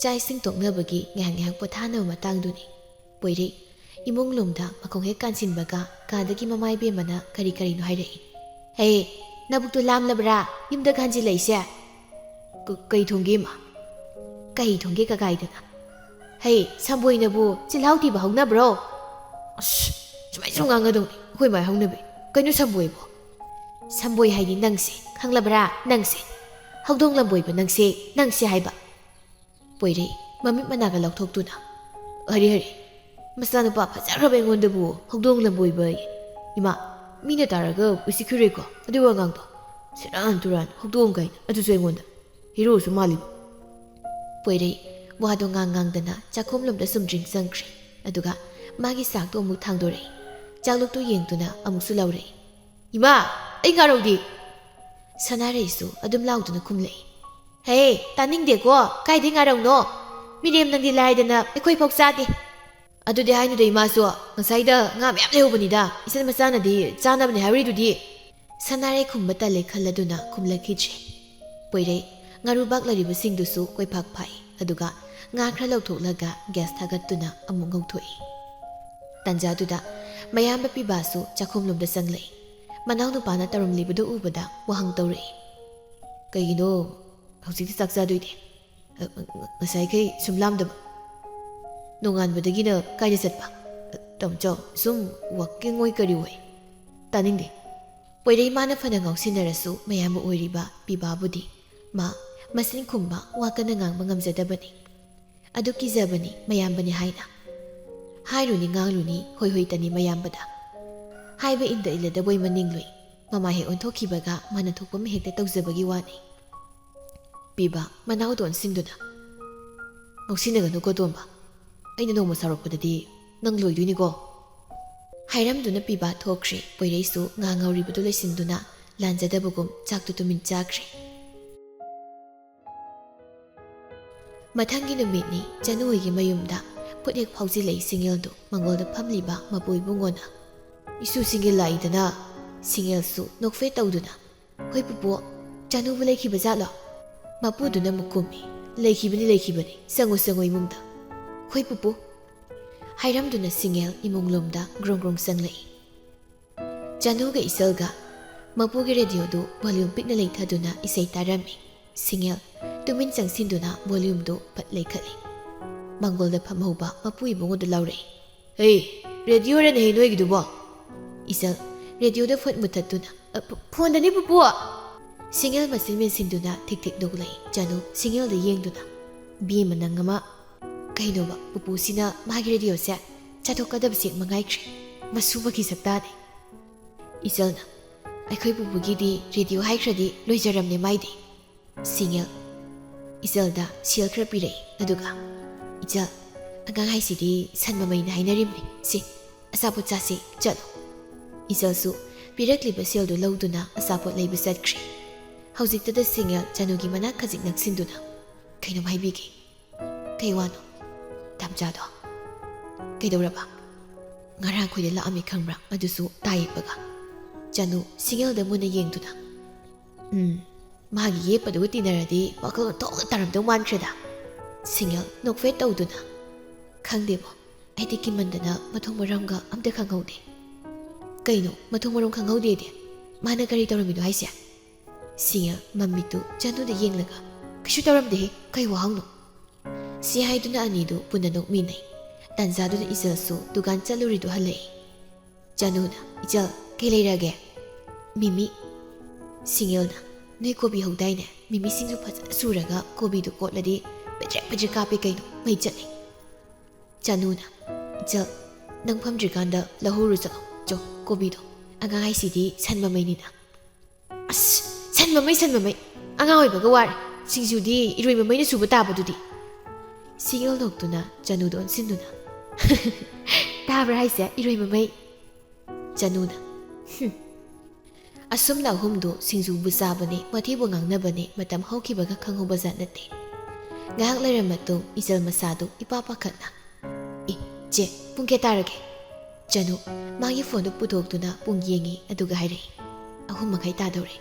ꯆꯥꯛ ꯏꯁꯤꯡ ꯇꯣꯛꯅꯕꯒꯤ ꯉꯥꯏꯍꯥꯛ ꯉꯥꯏꯍꯥꯛ ꯄꯣꯊꯥꯅꯕ ꯃꯇꯥꯡꯗꯨꯅꯤ꯫ ꯄꯣꯏꯔꯩ ꯏꯃꯨꯡ ꯂꯣꯝꯗ ꯃꯈꯣꯡ ꯍꯦꯛ ꯀꯥꯟꯁꯤꯟꯕꯒ ꯀꯥꯗꯒꯤ ꯃꯃꯥ ꯏꯕꯦꯝꯃꯅ ꯀꯔꯤ ꯀꯔꯤꯅꯣ ꯍꯥꯏꯔꯛꯏ꯫ "ꯍꯦ, ꯅꯕꯨꯛꯇꯣ ꯂꯥꯝꯂꯕ꯭ꯔꯥ? ꯌꯨꯝꯗ ꯍꯟꯖꯤꯜꯂꯛꯏꯁꯦ?" "ꯀ-, ꯀꯩ ꯊꯣꯡꯒꯦ, ꯏꯃꯥ?" "ꯀꯩ ꯊꯣꯡꯒꯦ ꯀꯀꯥꯏꯗꯅ? ꯍꯦ, ꯁꯝꯕꯣꯏꯅꯕꯨ ꯆꯤꯜꯍꯥꯎ ꯊꯤꯕ ꯍꯧꯅꯕ꯭ꯔꯣ?" "ꯑꯁ, ꯁꯨꯃꯥꯏꯅ ꯁꯨꯝ ꯉꯥꯡꯒꯗꯧꯅꯤ ꯑꯩꯈꯣꯏ ꯃꯥꯏ ꯍꯧꯅꯕꯤ꯫ ꯀꯩꯅꯣ ꯁꯝꯕꯣꯏꯕꯣ?" "ꯁꯝꯕꯣꯏ ꯍꯥꯏꯗꯤ ꯅꯪꯁꯦ, ꯈꯪꯂꯕ꯭ꯔꯥ? ꯅꯪꯁꯦ, ꯍꯧꯗꯣꯡ ꯂꯝꯕꯣꯏꯕ ꯅꯪꯁꯦ, ꯅꯪꯁꯦ ꯍꯥꯏꯕ꯫" ꯄꯣꯏꯔꯩ ꯃꯃꯤꯠ ꯃꯅꯥꯒ ꯂꯥꯎꯊꯣꯛꯇꯨꯅ, "ꯍꯔꯦ, ꯍꯔꯦ, ꯃꯆꯥꯅꯨꯄꯥ ꯐꯖꯈ꯭ꯔꯕ ꯑꯩꯉꯣꯟꯗꯕꯨ ꯍꯧꯗꯣꯡ ꯂꯝꯕꯣꯏꯕ ꯑꯌꯦ꯫ ꯏꯃꯥ, ꯃꯤꯅ ꯇꯥꯔꯒ ꯎꯁꯤꯠꯈꯤꯔꯣꯏꯀꯣ ꯑꯗꯨ ꯋꯥꯉꯥꯡꯗꯣ꯫ ꯁꯦꯔꯥꯟ ꯇꯨꯔꯥꯟ, ꯍꯧꯗꯣꯡ ꯀꯥꯏꯅ, ꯑꯗꯨꯁꯨ ꯑꯩꯉꯣꯟꯗ꯫ ꯍꯤꯔꯣꯁꯨ ꯃꯥꯜꯂꯤꯕ꯫" ꯄꯣꯏꯔꯩ ꯋꯥꯗꯣ ꯉꯥꯡ ꯉꯥꯡꯗꯅ ꯆꯥꯛꯈꯨꯝꯂꯣꯝꯗ ꯁꯨꯝꯗ꯭ꯔꯤꯡ ꯆꯪꯈ꯭ꯔꯦ꯫ ꯑꯗꯨꯒ ꯃꯥꯒꯤ ꯁꯥꯛꯇꯣ ꯑꯃꯨꯛ ꯊꯥꯡꯗꯣꯔꯛꯏ꯫ ꯆꯥꯛꯂꯨꯛꯇꯨ ꯌꯦꯡꯗꯨꯅ ꯑꯃꯨꯛꯁꯨ ꯂꯥꯎꯔꯛꯏ, "ꯏꯃꯥ, ꯑꯩ ꯉꯥꯔꯧꯗꯤ?" ꯁꯅꯥꯔꯩꯁꯨ ꯑꯗꯨꯝ ꯂꯥꯎꯗꯨꯅ ꯈꯨꯝꯂꯛꯏ꯫ ꯍꯦ, ꯇꯥꯅꯤꯡꯗꯦꯀꯣ꯫ ꯀꯥꯏꯗꯩ ꯉꯥꯔꯧꯅꯣ? ꯃꯤꯔꯦꯝ ꯅꯪꯗꯤ ꯂꯥꯏꯗꯅ ꯑꯩꯈꯣꯏ ꯐꯥꯎ ꯆꯥꯗꯦ꯫ ꯑꯗꯨꯗꯤ ꯍꯥꯏꯅꯨꯗ ꯏꯃꯥꯁꯨ꯫ ꯉꯁꯥꯏꯗ ꯉꯥ ꯃꯌꯥꯝ ꯂꯩꯍꯧꯕꯅꯤꯗ꯫ ꯏꯆꯟ ꯃꯆꯥꯅꯗꯤ ꯆꯥꯅꯕꯅꯦ ꯍꯥꯏꯔꯤꯗꯨꯗꯤ꯫ ꯁꯅꯥꯔꯩ ꯈꯨꯝꯕ ꯇꯜꯂꯦ ꯈꯜꯂꯗꯨꯅ ꯈꯨꯝꯂꯛꯈꯤꯗ꯭ꯔꯦ꯫ ꯄꯣꯏꯔꯩ ꯉꯥꯔꯨ ꯕꯥꯛꯂꯔꯤꯕꯁꯤꯡꯗꯨꯁꯨ ꯀꯣꯏꯐꯥꯛ ꯐꯥꯛꯏ꯫ ꯑꯗꯨꯒ ꯉꯥ ꯈꯔ ꯂꯧꯊꯣꯛꯂꯒ gas ꯊꯥꯒꯠꯇꯨꯅ ꯑꯃꯨꯛ ꯉꯧꯊꯣꯛꯏ꯫ ꯇꯥꯟꯖꯥꯗꯨꯗ ꯃꯌꯥꯝꯕ ꯄꯤꯕꯥꯁꯨ ꯆꯥꯛꯈꯨꯝꯂꯣꯝꯗ ꯆꯪꯂꯛꯏ꯫ ꯃꯅꯥꯎꯅꯨꯄꯥꯅ ꯇꯧꯔꯝꯂꯤꯕꯗꯨ ꯎꯕꯗ ꯋꯥꯍꯪ ꯇꯧꯔꯛꯏ꯫ "ꯀꯩꯒꯤꯅꯣ ꯍꯧꯖꯤꯛꯇꯤ ꯆꯥꯛ ꯆꯥꯗꯣꯏꯗꯤ? ꯑ, ꯑ, ꯉꯁꯥꯏꯈꯩ ꯁꯨꯝ ꯂꯥꯝꯗꯕ? ꯅꯣꯡꯉꯥꯟꯕꯗꯒꯤꯅ ꯀꯥꯏꯗ ꯆꯠꯄ? ꯑ, ꯇꯥꯃꯣꯆꯧ, ꯁꯨꯝ walking ꯑꯣꯏ ꯀꯔꯤ ꯑꯣꯏ꯫ ꯇꯥꯅꯤꯡꯗꯦ꯫" ꯄꯣꯏꯔꯩ ꯃꯥꯅ ꯐꯅ ꯉꯥꯎꯁꯤꯟꯅꯔꯁꯨ ꯃꯌꯥꯝꯕ ꯑꯣꯏꯔꯤꯕ ꯄꯤꯕꯥꯕꯨꯗꯤ ꯃꯥ ꯃꯆꯤꯟ ꯈꯨꯝꯕ ꯋꯥ ꯀꯟꯅ ꯉꯥꯡꯕ ꯉꯝꯖꯗꯕꯅꯤ꯫ ꯑꯗꯨ ꯀꯤꯖꯕꯅꯤ ꯃꯌꯥꯝꯕꯅꯤ ꯍꯥꯏꯅ꯫ ꯍꯥꯏꯔꯨꯅꯤ ꯉꯥꯡꯂꯨꯅꯤ ꯍꯣꯏ ꯍꯣꯏꯇꯅꯤ ꯃꯌꯥꯝꯕꯗ꯫ ꯍꯥꯏꯕ ꯏꯟꯗ ꯏꯜꯂꯗꯕꯣꯏ ꯃꯅꯤꯡꯂꯨꯏ꯫ ꯃꯃꯥ ꯍꯦꯛ ꯑꯣꯟꯊꯣꯛꯈꯤꯕꯒ ꯃꯥꯅ ꯊꯣꯛꯄ ꯑꯃ ꯍꯦꯛꯇ ꯇꯧꯖꯕꯒꯤ ꯋꯥꯅꯤ꯫ ꯄꯤꯕ ꯃꯅꯥꯎꯗ ꯑꯣꯟꯁꯤꯟꯗꯨꯅ, "ꯉꯥꯎꯁꯤꯟꯅꯒꯅꯨꯀꯣ ꯇꯣꯝꯕ, ꯑꯩꯅ ꯅꯣꯡꯃ ꯁꯥꯎꯔꯛꯄꯗꯗꯤ ꯅꯪ ꯂꯣꯏꯗꯣꯏꯅꯤꯀꯣ꯫" ꯍꯥꯏꯔꯝꯗꯨꯅ ꯄꯤꯕ ꯊꯣꯛꯈ꯭ꯔꯦ꯫ ꯄꯣꯏꯔꯩꯁꯨ ꯉꯥ ꯉꯧꯔꯤꯕꯗꯨ ꯂꯣꯏꯁꯤꯟꯗꯨꯅ ꯂꯥꯟꯖꯗꯕꯒꯨꯝ ꯆꯥꯛꯇꯨ ꯇꯨꯃꯤꯟ ꯆꯥꯈ꯭ꯔꯦ꯫ ꯃꯊꯪꯒꯤ ꯅꯨꯃꯤꯠꯅꯤ꯫ ꯆꯅꯨ ꯍꯣꯏꯒꯤ ꯃꯌꯨꯝꯗ ꯈꯨꯠ ꯍꯦꯛ ꯐꯥꯎꯖꯤꯜꯂꯛꯏ ꯁꯤꯡꯉꯦꯜꯗꯨ ꯃꯪꯒꯣꯜꯗ ꯐꯝꯂꯤꯕ ꯃꯄꯨ ꯏꯕꯨꯡꯉꯣꯅ꯫ "ꯏꯁꯨ ꯁꯤꯡꯉꯦꯜ ꯂꯥꯛꯏꯗꯅ?" ꯁꯤꯡꯉꯦꯜꯁꯨ ꯅꯣꯛꯐꯦꯠ ꯇꯧꯗꯨꯅ, "ꯍꯣꯏ ꯄꯨꯄꯨ, ꯆꯅꯨꯕꯨ ꯂꯩꯈꯤꯕ ꯖꯥꯠꯂꯣ?" ꯃꯄꯨꯗꯨꯅ ꯑꯃꯨꯛ ꯈꯨꯝꯃꯤ, "ꯂꯩꯈꯤꯕꯅꯤ, ꯂꯩꯈꯤꯕꯅꯤ, ꯆꯪꯉꯨ, ꯆꯪꯉꯨ ꯏꯃꯨꯡꯗ꯫" "ꯍꯣꯏ ꯄꯨꯄꯨ꯫" ꯍꯥꯏꯔꯝꯗꯨꯅ ꯁꯤꯡꯉꯦꯜ ꯏꯃꯨꯡꯂꯣꯝꯗ ꯒ꯭ꯔꯣꯡ ꯒ꯭ꯔꯣꯡ ꯆꯪꯂꯛꯏ꯫ ꯆꯅꯨꯒ ꯏꯆꯜꯒ ꯃꯄꯨꯒꯤ ꯔꯦꯗꯤꯑꯣꯗꯨ volume ꯄꯤꯛꯅ ꯂꯩꯊꯗꯨꯅ ꯏꯁꯩ ꯇꯥꯔꯝꯃꯤ꯫ ꯁꯤꯡꯉꯦꯜ ꯇꯨꯃꯤꯟ ꯆꯪꯁꯤꯟꯗꯨꯅ volumeꯗꯨ ꯐꯠ ꯂꯩꯈꯠꯂꯤ꯫ ꯃꯪꯒꯣꯜꯗ ꯐꯝꯍꯧꯕ ꯃꯄꯨ ꯏꯕꯨꯡꯉꯣꯗꯨ ꯂꯥꯎꯔꯛꯏ, "ꯍꯦ, ꯔꯦꯗꯤꯑꯣꯔꯅꯦꯍꯦ ꯅꯣꯏꯒꯤꯗꯨꯕꯣ?" ꯏꯆꯜ ꯔꯦꯗꯤꯑꯣꯗ ꯐꯠ ꯃꯨꯊꯠꯇꯨꯅ, "ꯑ, ꯐ-, ꯐꯣꯟꯗꯅꯤ ꯄꯨꯄꯨ!" ꯁꯤꯡꯉꯦꯜ ꯃꯆꯤꯟ ꯃꯦꯟꯁꯤꯟꯗꯨꯅ ꯊꯤꯛ ꯊꯤꯛ ꯅꯣꯛꯂꯛꯏ꯫ ꯆꯅꯨ ꯁꯤꯡꯉꯦꯜꯗ ꯌꯦꯡꯗꯨꯅ, "ꯕꯦꯝꯃ ꯅꯪ ꯑꯃ, ꯀꯩꯅꯣꯕ ꯄꯨꯄꯨꯁꯤꯅ ꯃꯥꯒꯤ ꯔꯦꯗꯤꯑꯣꯁꯦ ꯆꯥꯊꯣꯛꯀꯗꯕꯁꯦ ꯃꯉꯥꯏꯈ꯭ꯔꯦ, ꯃꯁꯨ ꯃꯈꯤ ꯁꯛꯇꯥꯅꯦ꯫" ꯏꯆꯜꯅ, "ꯑꯩꯈꯣꯏ ꯄꯨꯄꯨꯒꯤꯗꯤ ꯔꯦꯗꯤꯑꯣ ꯍꯥꯏꯈ꯭ꯔꯗꯤ ꯂꯣꯏꯖꯔꯝꯅꯦ ꯃꯥꯏꯗꯤ꯫" ꯁꯤꯡꯉꯦꯜ ꯏꯆꯜꯗ ꯁꯦꯜ ꯈꯔ ꯄꯤꯔꯛꯏ, ꯑꯗꯨꯒ, "ꯏꯆꯜ, ꯑꯉꯥꯡ ꯍꯥꯏꯁꯤꯗꯤ ꯁꯟ ꯃꯃꯩꯅ ꯍꯥꯏꯅꯔꯤꯕꯅꯤ, ꯁꯤ ꯑꯆꯥꯄꯣꯠ ꯆꯥꯁꯤ, ꯆꯠꯂꯣ꯫" ꯏꯆꯜꯁꯨ ꯄꯤꯔꯛꯂꯤꯕ ꯁꯦꯜꯗꯨ ꯂꯧꯗꯨꯅ ꯑꯆꯥꯄꯣꯠ ꯂꯩꯕ ꯆꯠꯈ꯭ꯔꯦ꯫ ꯍꯧꯖꯤꯛꯇꯗ ꯁꯤꯡꯉꯦꯜ ꯆꯅꯨꯒꯤ ꯃꯅꯥꯛ ꯈꯖꯤꯛ ꯅꯛꯁꯤꯟꯗꯨꯅ ꯀꯩꯅꯣꯝ ꯍꯥꯏꯕꯤꯒꯦ꯫ "ꯀꯩ ꯋꯥꯅꯣ?" "ꯇꯝꯆꯥꯗꯣ ꯀꯩꯗꯧꯔꯕ? ꯉꯔꯥꯡ ꯑꯩꯈꯣꯏꯗ ꯂꯥꯛꯑꯝꯃꯤ ꯈꯪꯕ꯭ꯔꯥ? ꯑꯗꯨꯁꯨ ꯇꯥ ꯌꯦꯞꯄꯒ?" ꯆꯅꯨ ꯁꯤꯡꯉꯦꯜꯗ ꯃꯨꯟꯅ ꯌꯦꯡꯗꯨꯅ, "ꯎꯝ, ꯃꯥꯒꯤ ꯌꯦꯞꯄꯗꯨꯒ ꯇꯤꯟꯅꯔꯗꯤ ꯋꯥꯈꯜ ꯑꯣꯟꯊꯣꯛꯅ ꯇꯥꯔꯝꯗꯧ ꯃꯥꯟꯈ꯭ꯔꯦꯗ꯫" ꯁꯤꯡꯉꯦꯜ ꯅꯣꯛꯐꯦꯠ ꯇꯧꯗꯨꯅ, "ꯈꯪꯗꯦꯕꯣ, ꯑꯩꯗꯤ ꯀꯤꯃꯟꯗꯅ ꯃꯊꯣꯡ ꯃꯔꯝꯒ ꯑꯝꯇ ꯈꯪꯍꯧꯗꯦ꯫" "ꯀꯩꯅꯣ ꯃꯊꯣꯡ ꯃꯔꯝ ꯈꯪꯍꯧꯗꯦꯗꯤ? ꯃꯥꯅ ꯀꯔꯤ ꯇꯧꯔꯝꯃꯤꯅꯣ ꯍꯥꯏꯁꯦ?" ꯁꯤꯡꯉꯦꯜ ꯃꯃꯤꯠꯇꯨ ꯆꯅꯨꯗ ꯌꯦꯡꯂꯒ, "ꯀꯩꯁꯨ ꯇꯧꯔꯝꯗꯦꯍꯦ, ꯀꯩ ꯋꯥꯍꯪꯅꯣ?" ꯁꯤ ꯍꯥꯏꯗꯨꯅ ꯑꯅꯤꯗꯨ ꯄꯨꯟꯅ ꯅꯣꯛꯃꯤꯟꯅꯩ꯫ ꯇꯥꯟꯖꯥꯗꯨꯗ ꯏꯆꯜꯁꯨ ꯗꯨꯀꯥꯟ ꯆꯠꯂꯨꯔꯤꯗꯨ ꯍꯜꯂꯛꯏ꯫ ꯆꯅꯨꯅ, "ꯏꯆꯜ, ꯀꯩ ꯂꯩꯔꯒꯦ?" "ꯃꯤꯃꯤ꯫" ꯁꯤꯡꯉꯦꯜꯅ, "ꯅꯣꯏ ꯀꯣꯕꯤ ꯍꯧꯗꯥꯏꯅꯦ? ꯃꯤꯃꯤ ꯁꯤꯡꯖꯨ ꯐꯖꯅ ꯁꯨꯔꯒ ꯀꯣꯕꯤꯗꯨ ꯀꯣꯠꯂꯗꯤ ꯄꯦꯗ꯭ꯔꯦꯛ ꯄꯦꯗ꯭ꯔꯦꯛ ꯀꯥꯞꯄꯦ ꯀꯩꯅꯣ, ꯃꯩ ꯆꯠꯂꯦ꯫" ꯆꯅꯨꯅ, "ꯏꯆꯜ, ꯅꯪ ꯐꯝꯗ꯭ꯔꯤꯀꯥꯟꯗ ꯂꯧꯍꯧꯔꯨ ꯆꯠꯂꯣ, ꯆꯣ, ꯀꯣꯕꯤꯗꯣ꯫ ꯑꯉꯥꯡ ꯍꯥꯏꯁꯤꯗꯤ ꯁꯟ ꯃꯃꯩꯅꯤꯅ꯫" "ꯑꯁ, ꯁꯟ ꯃꯃꯩ, ꯁꯟ ꯃꯃꯩ꯫ ꯑꯉꯥꯡ ꯑꯣꯏꯕꯒ ꯋꯥꯔꯦ꯫ ꯁꯤꯡꯖꯨꯗꯤ ꯏꯔꯣꯏ ꯃꯃꯩꯅ ꯁꯨꯕ ꯇꯥꯕꯗꯨꯗꯤ꯫" ꯁꯤꯡꯉꯦꯜ ꯅꯣꯛꯇꯨꯅ ꯆꯅꯨꯗ ꯑꯣꯟꯁꯤꯟꯗꯨꯅ, "ꯇꯥꯕ꯭ꯔꯥ ꯍꯥꯏꯁꯦ, ꯏꯔꯣꯏ ꯃꯃꯩ?" ꯆꯅꯨꯅ, "ꯍꯨꯝ꯫" ꯑꯁꯨꯝꯅ ꯑꯍꯨꯝꯗꯨ ꯁꯤꯡꯖꯨꯕꯨ ꯆꯥꯕꯅꯦ, ꯋꯥꯊꯤꯕꯨ ꯉꯥꯡꯅꯕꯅꯦ, ꯃꯇꯝ ꯍꯧꯈꯤꯕꯒ ꯈꯪꯍꯧꯕꯖꯥꯠ ꯅꯠꯇꯦ꯫ ꯉꯥꯏꯍꯥꯛ ꯂꯩꯔ ꯃꯇꯨꯡ ꯏꯆꯜ ꯃꯁꯥꯗꯨ ꯏꯄꯥ ꯄꯥꯈꯠꯅ, "ꯑꯦ, ꯆꯦ, ꯄꯨꯡ ꯀꯌꯥ ꯇꯥꯔꯒꯦ?" ꯆꯅꯨ ꯃꯥꯒꯤ ꯐꯣꯟꯗꯨ ꯄꯨꯊꯣꯛꯇꯨꯅ ꯄꯨꯡ ꯌꯦꯡꯉꯤ, ꯑꯗꯨꯒ ꯍꯥꯏꯔꯛꯏ, "ꯑꯍꯨꯝ ꯃꯈꯥꯏ ꯇꯥꯗꯧꯔꯦ꯫"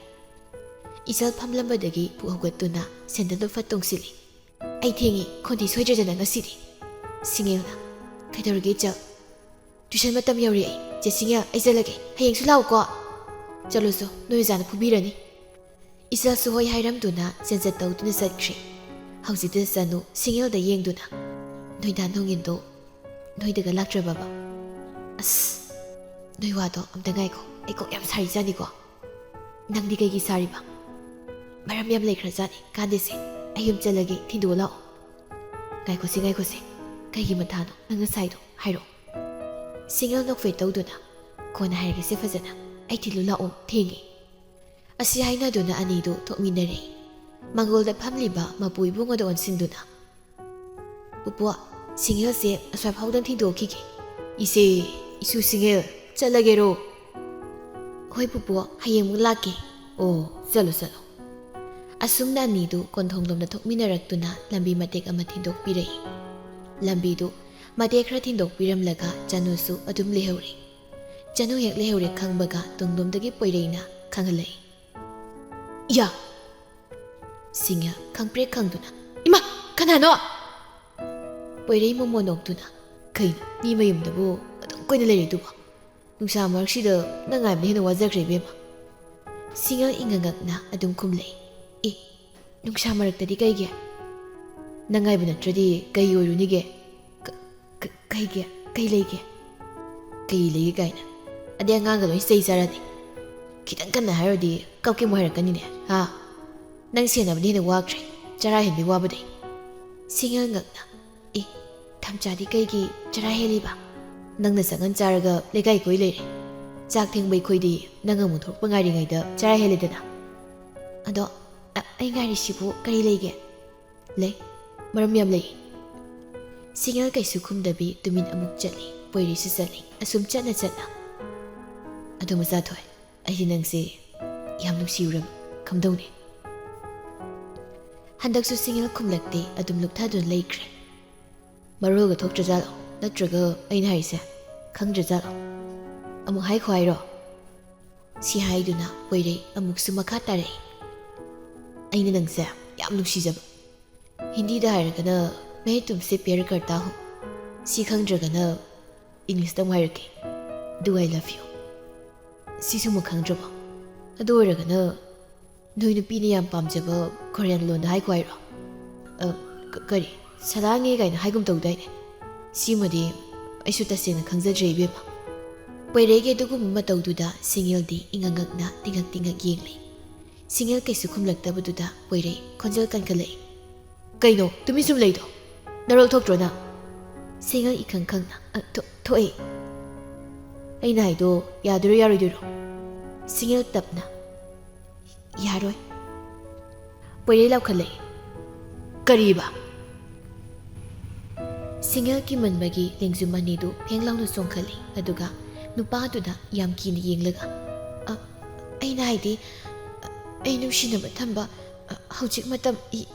ꯏꯆꯜ ꯐꯝꯂꯝꯕꯗꯒꯤ ꯄꯨꯛ ꯍꯧꯒꯠꯇꯨꯅ ꯁꯦꯟꯗꯜꯗꯨ ꯐꯠ ꯇꯣꯡꯁꯤꯜꯂꯤ꯫ "ꯑꯩ ꯊꯦꯡꯉꯤ, ꯈꯣꯟꯊꯤ ꯁꯣꯏꯗ꯭ꯔꯦꯗꯅ ꯉꯁꯤꯗꯤ꯫" ꯁꯤꯡꯉꯦꯜꯅ, "ꯀꯩꯗꯧꯔꯒꯦ ꯏꯆꯜ?" "ꯇ꯭ꯌꯨꯁꯟ ꯃꯇꯝ ꯌꯧꯔꯛꯑꯦ, ꯆꯦ ꯁꯤꯡꯉꯦꯜ, ꯑꯩ ꯆꯠꯂꯒꯦ, ꯍꯌꯦꯡꯁꯨ ꯂꯥꯛꯎꯀꯣ꯫" "ꯆꯠꯂꯨꯆꯣ, ꯅꯣꯏ ꯑꯣꯖꯥꯅ ꯐꯨꯕꯤꯔꯅꯤ꯫" ꯏꯆꯜꯁꯨ ꯍꯣꯏ ꯍꯥꯏꯔꯝꯗꯨꯅ ꯆꯦꯟꯖꯠ ꯇꯧꯗꯨꯅ ꯆꯠꯈ꯭ꯔꯦ꯫ ꯍꯧꯖꯤꯛꯇ ꯆꯅꯨ ꯁꯤꯡꯉꯦꯜꯗ ꯌꯦꯡꯗꯨꯅ, "ꯅꯣꯏ ꯗꯥ ꯅꯣꯡꯉꯤꯟꯗꯣ ꯅꯣꯏꯗꯒ ꯂꯥꯛꯇ꯭ꯔꯕꯕ?" "ꯑꯁ, ꯅꯣꯏ ꯋꯥꯗꯣ ꯑꯝꯇ ꯉꯥꯏꯈꯣ, ꯑꯩ ꯀꯣꯛ ꯌꯥꯝ ꯁꯥꯔꯤꯖꯥꯠꯅꯤꯀꯣ꯫" "ꯅꯪꯗꯤ ꯀꯩꯒꯤ ꯁꯥꯔꯤꯕ? ꯃꯔꯝ ꯌꯥꯝ ꯂꯩꯈ꯭ꯔꯖꯥꯠꯅꯤ, ꯀꯥꯟꯗꯦꯁꯦ, ꯑꯩ ꯌꯨꯝ ꯆꯠꯂꯒꯦ, ꯊꯤꯟꯗꯣꯛꯑ ꯂꯥꯛꯑꯣ꯫" "ꯉꯥꯏꯈꯣꯁꯦ, ꯉꯥꯏꯈꯣꯁꯦ, ꯀꯩꯒꯤ ꯃꯊꯥꯅꯣ ꯅꯪꯅ ꯁꯥꯏꯗꯣ? ꯍꯥꯏꯔꯛꯑꯣ꯫" ꯁꯤꯡꯉꯦꯜ ꯅꯣꯛꯐꯦꯠ ꯇꯧꯗꯨꯅ, "ꯀꯣꯟꯅ ꯍꯥꯏꯔꯒꯦꯁꯦ ꯐꯖꯅ, ꯑꯩ ꯊꯤꯜꯂꯨ ꯂꯥꯛꯑꯣ, ꯊꯦꯡꯉꯦ꯫" ꯑꯁꯤ ꯍꯥꯏꯅꯗꯨꯅ ꯑꯅꯤꯗꯨ ꯊꯣꯛꯃꯤꯟꯅꯔꯦ꯫ ꯃꯥꯡꯒꯣꯜꯗ ꯐꯝꯂꯤꯕ ꯃꯄꯨ ꯏꯕꯨꯡꯉꯣꯗ ꯑꯣꯟꯁꯤꯟꯗꯨꯅ, "ꯄꯨꯄꯨ, ꯁꯤꯡꯉꯦꯜꯁꯦ ꯑꯁ꯭ꯋꯥꯏ ꯐꯥꯎꯗꯪ ꯊꯤꯟꯗꯣꯛꯈꯤꯒꯦ꯫" "ꯏꯆꯦ, ꯏꯁꯨ ꯁꯤꯡꯉꯦꯜ, ꯆꯠꯂꯒꯦꯔꯣ?" "ꯍꯣꯏ ꯄꯨꯄꯨ, ꯍꯌꯦꯡꯃꯨꯛ ꯂꯥꯛꯀꯦ꯫" "ꯑꯣ, ꯆꯠꯂꯣ, ꯆꯠꯂꯣ꯫ ꯑꯁꯨꯝꯅ ꯑꯅꯤꯗꯨ ꯀꯣꯟꯊꯣꯡꯂꯣꯝꯗ ꯊꯣꯛꯃꯤꯟꯅꯔꯛꯇꯨꯅ ꯂꯝꯕꯤ ꯃꯇꯦꯛ ꯑꯃ ꯊꯤꯟꯗꯣꯛꯄꯤꯔꯛꯏ꯫ ꯂꯝꯕꯤꯗꯨ ꯃꯇꯦꯛ ꯈꯔ ꯊꯤꯟꯗꯣꯛꯄꯤꯔꯝꯂꯒ ꯆꯅꯨꯁꯨ ꯑꯗꯨꯝ ꯂꯩꯍꯧꯔꯦ꯫ ꯆꯅꯨ ꯍꯦꯛ ꯂꯩꯍꯧꯔꯦ ꯈꯪꯕꯒ ꯇꯨꯡꯂꯣꯝꯗꯒꯤ ꯄꯣꯏꯔꯩꯅ ꯈꯪꯍꯜꯂꯛꯏ꯫ "ꯌꯥ!" ꯁꯤꯡꯌꯥ ꯈꯪꯄ꯭ꯔꯦꯛ ꯈꯪꯗꯨꯅ, "ꯏꯃꯥ! ꯀꯅꯥꯅꯣ?" ꯄꯣꯏꯔꯩ ꯃꯣꯃꯣꯟ ꯅꯣꯛꯇꯨꯅ, "ꯀꯩꯅꯣ, ꯃꯤ ꯃꯌꯨꯝꯗꯕꯨ ꯑꯗꯨꯝ ꯀꯨꯏꯅ ꯂꯩꯔꯤꯗꯨꯕꯣ? ꯅꯨꯡꯁꯥ ꯃꯔꯛꯁꯤꯗ ꯅꯪ ꯉꯥꯏꯕꯅ ꯍꯦꯟꯅ ꯋꯥꯖꯈ꯭ꯔꯦ, ꯏꯕꯦꯝꯃ꯫" ꯁꯤꯡꯌꯥ ꯏꯉꯛꯉꯛꯅ ꯑꯗꯨꯝ ꯈꯨꯝꯂꯛꯏ, "ꯑꯦ, ꯅꯨꯡꯁꯥ ꯃꯔꯛꯇꯗꯤ ꯀꯩꯒꯤ? ꯅꯪ ꯉꯥꯏꯕ ꯅꯠꯇ꯭ꯔꯗꯤ ꯀꯩ ꯑꯣꯏꯔꯨꯅꯤꯒꯦ? ꯀ-, ꯀ-, ꯀꯩꯒꯤ? ꯀꯩ ꯂꯩꯒꯦ?" "ꯀꯩ ꯂꯩꯒꯦ ꯀꯥꯏꯅ? ꯑꯗꯩ ꯑꯉꯥꯡꯒ ꯂꯣꯏ ꯆꯩ ꯆꯥꯔꯅꯤ꯫ ꯈꯤꯇꯪ ꯀꯟꯅ ꯍꯥꯏꯔꯨꯔꯗꯤ ꯀꯞꯀꯦ ꯑꯃꯨꯛ ꯍꯥꯏꯔꯛꯀꯅꯤꯅꯦ, ꯍꯥ? ꯅꯪ ꯁꯦꯟꯅꯕꯅ ꯍꯦꯟꯅ ꯋꯥꯈ꯭ꯔꯦ, ꯆꯔꯥ ꯍꯦꯟꯕꯩ ꯋꯥꯕꯗꯩ꯫" ꯁꯤꯡꯌꯥ ꯉꯛꯅ, "ꯑꯦ, ꯊꯝꯆꯥꯗꯤ ꯀꯩꯒꯤ ꯆꯔꯥ ꯍꯦꯜꯂꯤꯕ? ꯅꯪꯅ ꯆꯪꯉꯟ ꯆꯥꯔꯒ ꯂꯩꯀꯥꯏ ꯀꯣꯏ ꯂꯩꯔꯦ꯫ ꯆꯥꯛ ꯊꯦꯡꯕ ꯑꯩꯈꯣꯏꯗꯤ ꯅꯪ ꯑꯃꯨꯛ ꯊꯣꯛꯄ ꯉꯥꯏꯔꯤꯉꯩꯗ ꯆꯔꯥ ꯍꯦꯜꯂꯦꯗꯅ꯫ ꯑꯗꯣ, ꯑ-, ꯑꯩ ꯉꯥꯏꯔꯤꯁꯤꯕꯨ ꯀꯔꯤ ꯂꯩꯒꯦ?" "ꯂꯩ, ꯃꯔꯝ ꯌꯥꯝ ꯂꯩ꯫" ꯁꯤꯡꯌꯥ ꯀꯩꯁꯨ ꯈꯨꯝꯗꯕꯤ ꯇꯨꯃꯤꯟ ꯑꯃꯨꯛ ꯆꯠꯂꯤ, ꯄꯣꯏꯔꯩꯁꯨ ꯆꯠꯂꯤ꯫ ꯑꯁꯨꯝ ꯆꯠꯅ ꯆꯠꯅ, "ꯑꯗꯨ ꯃꯆꯥꯊꯣꯏ, ꯑꯩꯗꯤ ꯅꯪꯁꯦ ꯌꯥꯝ ꯅꯨꯡꯁꯤꯔꯨꯔꯕ ꯀꯝꯗꯧꯅꯤ?" ꯍꯟꯗꯛꯁꯨ ꯁꯤꯡꯌꯥ ꯈꯨꯝꯂꯛꯇꯦ, ꯑꯗꯨꯝ ꯂꯨꯞꯊꯗꯨꯅ ꯂꯩꯈ꯭ꯔꯦ꯫ "ꯃꯔꯣꯜꯒ ꯊꯣꯛꯇ꯭ꯔꯖꯥꯠꯂꯣ? ꯅꯠꯇ꯭ꯔꯒ ꯑꯩꯅ ꯍꯥꯏꯔꯤꯁꯦ ꯈꯪꯗ꯭ꯔꯖꯥꯠꯂꯣ? ꯑꯃꯨꯛ ꯍꯥꯏꯈꯣ ꯍꯥꯏꯔꯣ?" ꯁꯤ ꯍꯥꯏꯗꯨꯅ ꯄꯣꯏꯔꯩ ꯑꯃꯨꯛꯁꯨ ꯃꯈꯥ ꯇꯥꯔꯛꯏ, "ꯑꯩꯅ ꯅꯪꯁꯦ ꯌꯥꯝ ꯅꯨꯡꯁꯤꯖꯕ꯫ ꯍꯤꯟꯗꯤꯗ ꯍꯥꯏꯔꯒꯅ, ꯃꯦ ꯇꯨꯝꯁꯦ ꯄ꯭ꯌꯥꯔ ꯀꯔꯇꯥ ꯍꯨ꯫ ꯁꯤ ꯈꯪꯗ꯭ꯔꯒꯅ ꯏꯪꯂꯤꯁꯇ ꯑꯃꯨꯛ ꯍꯥꯏꯔꯛꯀꯦ, Do I love you꯫ ꯁꯤꯁꯨ ꯑꯃꯨꯛ ꯈꯪꯗ꯭ꯔꯕꯣ? ꯑꯗꯨ ꯑꯣꯏꯔꯒꯅ ꯅꯣꯏ ꯅꯨꯄꯤꯅ ꯌꯥꯝ ꯄꯥꯝꯖꯕ ꯀꯣꯔꯤꯌꯟ ꯂꯣꯟꯗ ꯍꯥꯏꯈꯣ ꯍꯥꯏꯔꯣ? ꯑ, ꯀ-, ꯀꯔꯤ? ꯁꯂꯥꯡꯉꯦ ꯀꯥꯏꯅ ꯍꯥꯏꯒꯨꯝ ꯇꯧꯗꯥꯏꯅꯦ? ꯁꯤꯃꯗꯤ ꯑꯩꯁꯨ ꯇꯁꯦꯡꯅ ꯈꯪꯖꯗ꯭ꯔꯦ, ꯏꯕꯦꯝꯃ꯫" ꯄꯣꯏꯔꯩꯒꯤ ꯑꯗꯨꯒꯨꯝꯕ ꯃꯇꯧꯗꯨꯗ ꯁꯤꯡꯌꯦꯜꯗꯤ ꯏꯉꯛꯉꯛꯅ ꯇꯤꯉꯛ ꯇꯤꯉꯛ ꯌꯦꯡꯂꯤ꯫ ꯁꯤꯡꯌꯦꯜ ꯀꯩꯁꯨ ꯈꯨꯝꯂꯛꯇꯕꯗꯨꯗ ꯄꯣꯏꯔꯩ ꯈꯣꯟꯖꯦꯜ ꯀꯟꯈꯠꯂꯛꯏ, "ꯀꯩꯅꯣ ꯇꯨꯃꯤꯟ ꯁꯨꯝ ꯂꯩꯗꯣ? ꯅꯔꯣꯜ ꯊꯣꯛꯇ꯭ꯔꯣ ꯅꯪ?" ꯁꯤꯡꯌꯦꯜ ꯏꯈꯪ ꯈꯪꯅ, "ꯑ, ꯊꯣ-, ꯊꯣꯛꯑꯦ꯫" "ꯑꯩꯅ ꯍꯥꯏꯗꯣ ꯌꯥꯗꯣꯏꯔꯣ ꯌꯥꯔꯣꯏꯗꯣꯏꯔꯣ?" ꯁꯤꯡꯌꯦꯜ ꯇꯞꯅ, "ꯌꯥꯔꯣꯏ꯫" ꯄꯣꯏꯔꯩ ꯂꯥꯎꯈꯠꯂꯛꯏ, "ꯀꯔꯤꯕ?" ꯁꯤꯡꯌꯦꯜ ꯀꯤꯃꯟꯕꯒꯤ ꯂꯦꯡꯖꯨꯝ ꯑꯅꯤꯗꯨ ꯐꯦꯡ ꯂꯥꯎꯅ ꯆꯣꯡꯈꯠꯂꯤ, ꯑꯗꯨꯒ ꯅꯨꯄꯥꯗꯨꯗ ꯌꯥꯝ ꯀꯤꯅ ꯌꯦꯡꯂꯒ, "ꯑ, ꯑꯩꯅ ꯍꯥꯏꯗꯤ, ꯑꯩ ꯅꯨꯡꯁꯤꯅꯕ ꯊꯝꯕ ꯑ, ꯍꯧꯖꯤꯛ ꯃꯇꯝ ꯏ-,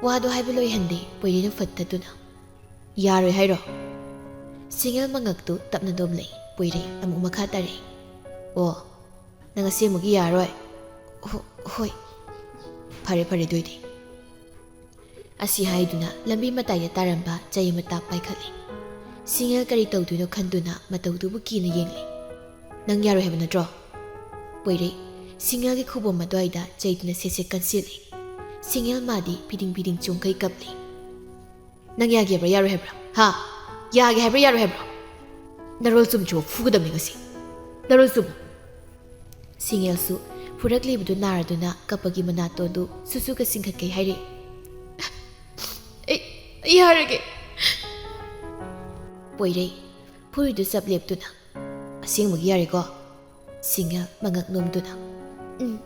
ꯋꯥꯗꯣ ꯍꯥꯏꯕ ꯂꯣꯏꯍꯟꯗꯦ ꯄꯣꯏꯔꯩꯅ ꯐꯠꯇꯗꯨꯅ꯫ "ꯌꯥꯔꯣꯏ ꯍꯥꯏꯔꯣ?" ꯁꯤꯡꯉꯦꯜ ꯃꯉꯛꯇꯨ ꯇꯞꯅ ꯅꯣꯝꯂꯛꯏ꯫ ꯄꯣꯏꯔꯩ ꯑꯃꯨꯛ ꯃꯈꯥ ꯇꯥꯔꯛꯏ꯫ "ꯑꯣ, ꯅꯪ ꯑꯁꯦꯡꯕꯒꯤ ꯌꯥꯔꯣꯏ?" "ꯍꯣ-, ꯍꯣꯏ꯫ ꯐꯔꯦ, ꯐꯔꯦ, ꯑꯗꯨꯏꯗꯤ꯫" ꯑꯁꯤ ꯍꯥꯏꯗꯨꯅ ꯂꯝꯕꯤ ꯃꯇꯥꯏꯗ ꯇꯥꯔꯝꯕ ꯆꯩ ꯑꯃ ꯇꯥꯞ ꯄꯥꯏꯈꯠꯂꯤ꯫ ꯁꯤꯡꯉꯦꯜ ꯀꯔꯤ ꯇꯧꯗꯣꯏꯅꯣ ꯈꯟꯗꯨꯅ ꯃꯇꯧꯗꯨꯕꯨ ꯀꯤꯅ ꯌꯦꯡꯂꯤ꯫ "ꯅꯪ ꯌꯥꯔꯣꯏ ꯍꯥꯏꯕ ꯅꯠꯇ꯭ꯔꯣ?" ꯄꯣꯏꯔꯩ ꯁꯤꯡꯉꯦꯜꯒꯤ ꯈꯨꯕꯣꯝ ꯑꯗꯨꯋꯥꯏꯗ ꯆꯩꯗꯨꯅ ꯁꯦꯠ ꯁꯦꯠ ꯀꯟꯁꯤꯜꯂꯤ꯫ ꯁꯤꯡꯉꯦꯜ ꯃꯥꯗꯤ ꯐꯤꯗꯤꯡ ꯐꯤꯗꯤꯡ ꯆꯣꯡꯈꯩ ꯀꯞꯂꯤ꯫ "ꯅꯪ ꯌꯥꯒꯦ ꯍꯥꯏꯕ꯭ꯔꯥ, ꯌꯥꯔꯣꯏ ꯍꯥꯏꯕ꯭ꯔꯥ? ꯍꯥ? ꯌꯥꯒꯦ ꯍꯥꯏꯕ꯭ꯔꯥ, ꯌꯥꯔꯣꯏ ꯍꯥꯏꯕ꯭ꯔꯥ? ꯅꯔꯣꯜ ꯆꯨꯝꯗ꯭ꯔꯤꯕ ꯐꯨꯒꯗꯕꯅꯤ ꯉꯁꯤ꯫ ꯅꯔꯣꯜ ꯆꯨꯝꯃꯨ꯫" ꯁꯤꯡꯉꯦꯜꯁꯨ ꯐꯨꯔꯛꯂꯤꯕꯗꯨ ꯅꯥꯔꯗꯨꯅ ꯀꯞꯄꯒꯤ ꯃꯅꯥꯇꯣꯟꯗꯨ ꯁꯨꯁꯨꯒ ꯆꯤꯡꯈꯠꯀꯩ ꯍꯥꯏꯔꯛꯏ꯫ "ꯑꯩ, ꯑꯩ ꯌꯥꯔꯒꯦ꯫" ꯄꯣꯏꯔꯩ ꯐꯨꯔꯤꯗꯨ ꯆꯞ ꯂꯦꯞꯇꯨꯅ, "ꯑꯁꯦꯡꯕꯒꯤ ꯌꯥꯔꯦꯀꯣ?" ꯁꯤꯡꯉꯦꯜ ꯃꯉꯛ ꯅꯣꯝꯗꯨꯅ, "ꯎꯝ꯫"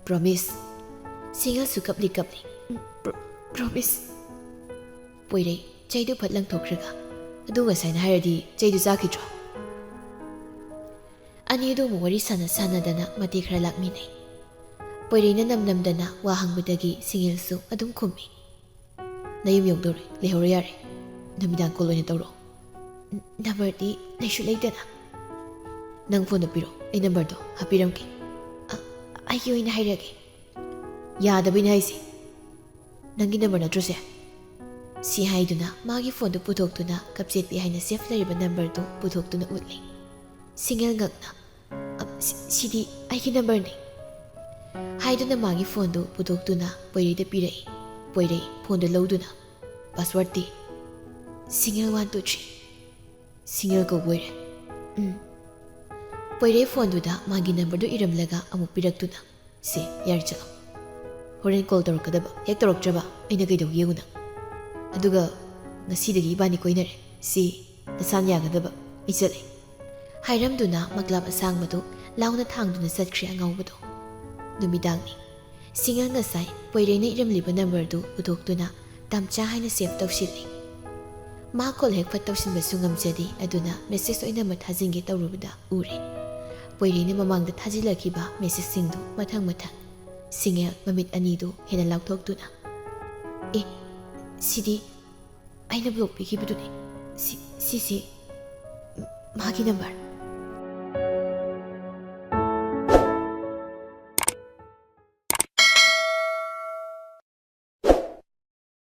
"ꯄ꯭ꯔꯣꯃꯤꯁ?" ꯁꯤꯡꯉꯦꯜꯁꯨ ꯀꯞꯂꯤ ꯀꯞꯂꯤ, "ꯎꯝ, ꯄ꯭ꯔꯣ-, ꯄ꯭ꯔꯣꯃꯤꯁ꯫" ꯄꯣꯏꯔꯩ ꯆꯩꯗꯨ ꯐꯠ ꯂꯪꯊꯣꯛꯈ꯭ꯔꯒ, "ꯑꯗꯨ ꯉꯁꯥꯏꯅ ꯍꯥꯏꯔꯗꯤ ꯆꯩꯗꯨ ꯆꯥꯈꯤꯗ꯭ꯔꯣ?" ꯑꯅꯤꯗꯨ ꯑꯃꯨꯛ ꯋꯥꯔꯤ ꯁꯥꯟꯅ ꯁꯥꯟꯅꯗꯅ ꯃꯇꯦꯛ ꯈꯔ ꯂꯥꯛꯃꯤꯟꯅꯩ꯫ ꯄꯣꯏꯔꯩꯅ ꯅꯝ ꯅꯝꯗꯅ ꯋꯥ ꯍꯪꯕꯗꯒꯤ ꯁꯤꯡꯉꯦꯜꯁꯨ ꯑꯗꯨꯝ ꯈꯨꯝꯃꯤ꯫ "ꯅꯌꯨꯝ ꯌꯧꯗꯧꯔꯦ, ꯂꯩꯍꯧꯔꯣ ꯌꯥꯔꯦ꯫ ꯅꯨꯃꯤꯗꯥꯡ ꯀꯣꯜ ꯑꯣꯏꯅ ꯇꯧꯔꯣ꯫" "ꯅ-, ꯅꯝꯕꯔꯗꯤ ꯂꯩꯁꯨ ꯂꯩꯇꯅ꯫" "ꯅꯪ ꯐꯣꯟꯗꯣ ꯄꯤꯔꯣ, ꯑꯩ ꯅꯝꯕꯔꯗꯣ ꯍꯥꯞꯄꯤꯔꯝꯒꯦ꯫" "ꯑ-, ꯑꯩꯒꯤ ꯑꯣꯏꯅ ꯍꯥꯏꯔꯒꯦ꯫" "ꯌꯥꯗꯕꯩꯅꯦ ꯍꯥꯏꯁꯦ꯫ ꯅꯪꯒꯤ ꯅꯝꯕꯔ ꯅꯠꯇ꯭ꯔꯣ ꯁꯦ?" ꯁꯤ ꯍꯥꯏꯗꯨꯅ ꯃꯥꯒꯤ ꯐꯣꯟꯗꯨ ꯄꯨꯊꯣꯛꯇꯨꯅ ꯀꯞꯆꯦꯠꯄꯤ ꯍꯥꯏꯅ ꯁꯦꯐ ꯂꯩꯔꯤꯕ ꯅꯝꯕꯔꯗꯨ ꯄꯨꯊꯣꯛꯇꯨꯅ ꯎꯠꯂꯤ꯫ ꯁꯤꯡꯉꯦꯜ ꯉꯛꯅ, "ꯑ, ꯁꯤ-, ꯁꯤꯗꯤ ꯑꯩꯒꯤ ꯅꯝꯕꯔꯅꯤ" ꯍꯥꯏꯗꯨꯅ ꯃꯥꯒꯤ ꯐꯣꯟꯗꯨ ꯄꯨꯊꯣꯛꯇꯨꯅ ꯄꯣꯏꯔꯩꯗ ꯄꯤꯔꯛꯏ꯫ ꯄꯣꯏꯔꯩ ꯐꯣꯟꯗꯨ ꯂꯧꯗꯨꯅ, "ꯄꯥꯁꯋꯥꯔꯗꯇꯤ?" "ꯁꯤꯡꯉꯦꯜ ꯋꯥꯟ ꯇꯨ ꯊ꯭ꯔꯤ꯫" "ꯁꯤꯡꯉꯦꯜ ꯀꯧꯕ ꯑꯣꯏꯔꯦ꯫" "ꯎꯝ꯫" ꯄꯣꯏꯔꯩ ꯐꯣꯟꯗꯨꯗ ꯃꯥꯒꯤ ꯅꯝꯕꯔꯗꯨ ꯏꯔꯝꯂꯒ ꯑꯃꯨꯛ ꯄꯤꯔꯛꯇꯨꯅ, "ꯁꯦ, ꯌꯥꯔꯦ, ꯆꯠꯂꯣ꯫ ꯍꯣꯔꯦꯟ ꯀꯣꯜ ꯇꯧꯔꯛꯀꯗꯕ, ꯍꯦꯛ ꯇꯧꯔꯛꯇ꯭ꯔꯕ ꯑꯩꯅ ꯀꯩꯗꯧꯒꯦ ꯌꯦꯡꯉꯨ ꯅꯪ꯫ ꯑꯗꯨꯒ ꯉꯁꯤꯗꯒꯤ ꯏꯕꯥꯅꯤ ꯀꯣꯏꯅꯔꯦ꯫ ꯁꯤ ꯅꯁꯥꯅ ꯌꯥꯒꯗꯕ꯫ ꯑꯩ ꯆꯠꯂꯦ꯫" ꯍꯥꯏꯔꯝꯗꯨꯅ ꯃꯛꯂꯥꯞ ꯑꯁꯥꯡꯕꯗꯨ ꯂꯥꯎꯅ ꯊꯥꯡꯗꯨꯅ ꯆꯠꯈ꯭ꯔꯦ ꯑꯉꯥꯎꯕꯗꯣ꯫ ꯅꯨꯃꯤꯗꯥꯡꯅꯤ꯫ ꯁꯤꯡꯉꯦꯜ ꯉꯁꯥꯏ ꯄꯣꯏꯔꯩꯅ ꯏꯔꯝꯂꯤꯕ ꯅꯝꯕꯔꯗꯨ ꯄꯨꯊꯣꯛꯇꯨꯅ ꯇꯥꯝꯆꯥ ꯍꯥꯏꯅ ꯁꯦꯚ ꯇꯧꯁꯤꯜꯂꯤ꯫ ꯃꯥ ꯀꯣꯜ ꯍꯦꯛ ꯐꯠ ꯇꯧꯁꯤꯟꯕꯁꯨ ꯉꯝꯖꯗꯦ, ꯑꯗꯨꯅ ꯃꯦꯁꯦꯖ ꯑꯣꯏꯅ ꯑꯃ ꯊꯥꯖꯤꯟꯒꯦ ꯇꯧꯔꯨꯕꯗ ꯎꯔꯦ꯫ ꯄꯣꯏꯔꯩꯅ ꯃꯃꯥꯡꯗ ꯊꯥꯖꯤꯜꯂꯛꯈꯤꯕ ꯃꯦꯁꯦꯖꯁꯤꯡꯗꯨ ꯃꯊꯪ ꯃꯊꯪ꯫ ꯁꯤꯡꯉꯦꯜ ꯃꯃꯤꯠ ꯑꯅꯤꯗꯨ ꯍꯦꯟꯅ ꯂꯥꯎꯊꯣꯛꯇꯨꯅ, "ꯑꯦ, ꯁꯤꯗꯤ ꯑꯩꯅ ꯕ꯭ꯂꯣꯛ ꯄꯤꯈꯤꯕꯗꯨꯅꯤ꯫ ꯁꯤ, ꯁꯤꯁꯤ ꯃꯥꯒꯤ ꯅꯝꯕꯔ꯫